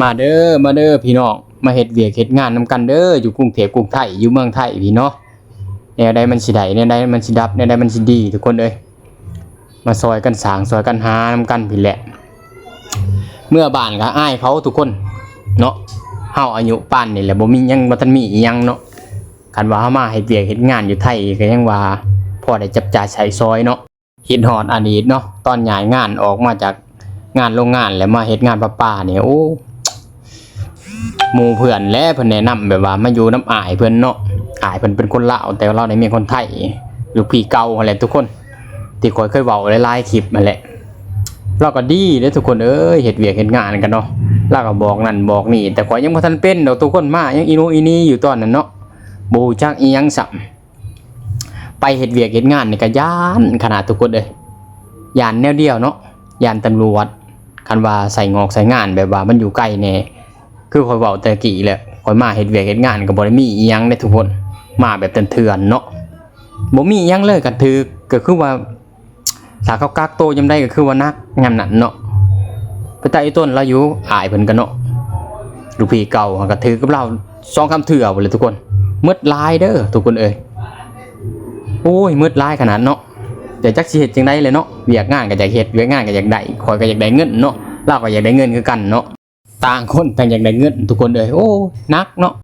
ມາເດີ ມາເດີພີ່ນ້ອງ ມາເຮັດວຽກເຮັດງານນຳກັນເດີ ຢູ່ກຸງເທບກຸງໄທ ຢູ່ເມືອງໄທພີ້ເນາະ. ແນວໃດມັນຊິໄດ້ ແນວໃດມັນຊິດັບ ແນວໃດມັນຊິດີ ທຸກຄົນເອີຍ ມາຊ່ອຍກັນສ້າງ ຊ່ອຍກັນຫານຳກັນພີ້ແຫຼະ. ເມືອບ້ານກໍອາຍເຂົາທຸກຄົນເນາະ ເຮົາອາຍຸປານນີ້ແຫຼະ ບໍ່ມີຫຍັງ ບໍ່ທັນມີອີ່ຫຍັງເນາະ. ຄັນວ່າເຮົາມາເຮັດວຽກເຮັດງານຢູ່ໄທ ກໍຍັງວ່າພໍໄດ້ຈັບຈ່າຍໃຊ້ສອຍເນາະ. ຄິດຮອດອະດີດເນາະ ຕອນຍ້າຍງານອອກມາຈາກງານໂລງງານ ແລ້ວມາເຮັດງານປະປານີ້ ໂອ້ ໝູ່ເພື່ອນແຫຼະ ເພິ່ນແນະນຳແບບວ່າມາຢູ່ນຳອ້າຍເພິ່ນເນາະ. ອ້າຍເພິ່ນເປັນຄົນລາວ ແຕ່ວ່າລາວໄດ້ເມຍຄົນໄທ ລູກພີ່ເກົ່າຫັ້ນແຫຼະທຸກຄົນ ທີ່ຂ້ອຍເຄີຍເວົ້າຫຼາຍໆຄລິບຫັ້ນແຫຼະ. ລາວກໍດີເດ້ທຸກຄົນເອີຍ ເຮັດວຽກເຮັດງານກັນເນາະ ລາວກໍບອກນັ້ນບອກນີ້ ແຕ່ຂ້ອຍຍັງບໍ່ທັນເປັນດອກທຸກຄົນ ມາຍັງອີໂນອີນີ້ຢູ່ຕອນນັ້ນເນາະ ບໍ່ຮູ້ຈັກອີ່ຫຍັງຊ້ຳ. ໄປເຮັດວຽກເຮັດງານນີ້ກໍຢ້ານຂະໜາດທຸກຄົນເອີຍ ຢ້ານແນວດຽວເນາະ ຢ້ານຕຳຫຼວດ. ຄັນວ່າໃສ່ງອກໃສ່ງານແບບວ່າມັນຢູ່ໄກແດ່ ຄືຂ້ອຍເວົ້າແຕ່ກີ້ແຫຼະ ຂ້ອຍມາເຮັດວຽກເຮັດງານກໍບໍ່ໄດ້ມີອີ່ຫຍັງເດ້ທຸກຄົນ ມາແບບເຖື່ອນໆເນາະ ບໍ່ມີອີ່ຫຍັງເລີຍ. ຄັນຖືກກໍຄືວ່າ ຖ້າເຂົາກັກໂຕຍາມໃດກໍຄືວ່າໜັກຍາມນັ້ນເນາະ. ໄປຕາອີ່ຕົນລາວຢູ່ ອ້າຍເພິ່ນກໍເນາະ ລູກພີ່ເກົ່າ ຫາກໍຖືກກັບລາວສອງສາມເທື່ອພຸ້ນແຫຼະທຸກຄົນ. ໝົດຫຼາຍເດີທຸກຄົນເອີຍ ໂອ້ຍ ໝົດຫຼາຍຂະໜາດເນາະ. ແຕ່ຈັກຊິເຮັດຈັ່ງໃດແຫຼະເນາະ ວຽກງານກໍຢາກເຮັດ ວຽກງານກໍຢາກໄດ້ ຂ້ອຍກໍຢາກໄດ້ເງິນເນາະ ລາວກໍຢາກໄດ້ເງິນຄືກັນເນາະ. ຕ່າງຄົນຕ່າງຢາກໄດ້ເງິນທຸກຄົນເອີຍ ໂອ້ ໜັກເນາະ.